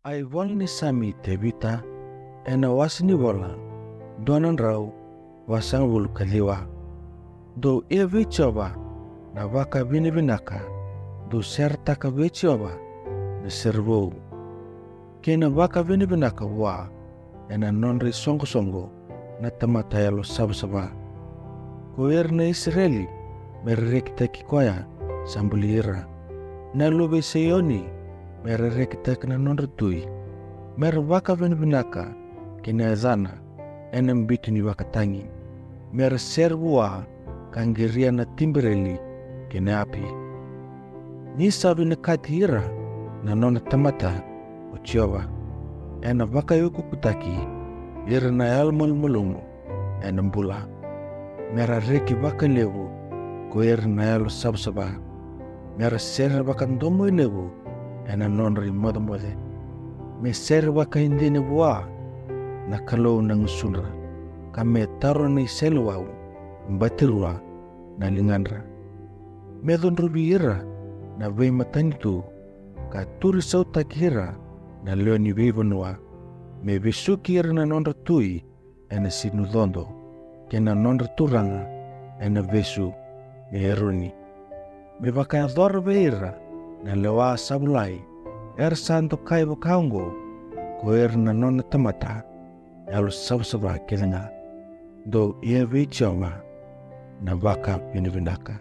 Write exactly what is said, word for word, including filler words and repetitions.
A iVola ni Same i Tevita, ena wase ni vola dua na drau vasagavulu ka ciwa. Dou ia vei Jiova na vakavinavinaka, dou seretaka vei Jiova na sere vou, kei na vakavinavinaka vua ena nodra isoqosoqo na tamata yalo savasava. Ko ira na Isireli me ra rekitaki koya sa buli ira, na luve i Saioni me ra rekitaka na nodra tui, me ra vakavinavinaka ki na yacana ena bitu ni vakatagi, me ra sere vua ka qiria na tibereli kei na api. Ni sa vinakati ira na nona tamata o Jiova, ena vakaiukuukutaki ira na yalomalumalumu ena bula. Me ra reki vakalevu ko ira na yalo savasava, me ra sere vakadomoilevu ena nodra imocemoce. Me sere vakaidina vua na Kalou na gusudra, ka me taro na iseleiwau batirua na ligadra. Me cudruvi ira na veimatanitu, ka turisautaki ira na lewe ni veivanua. Me vesuki ira na nodra tui ena sinucodo, kei na nodra turaga ena vesu ni Eroni. Me vakayacora vei ira na lewa sa volai, era sa dokai vakaoqo ko ira na nona tamata yalo savasava kece ga. Dou ia vei Jiova na vakavinavinaka.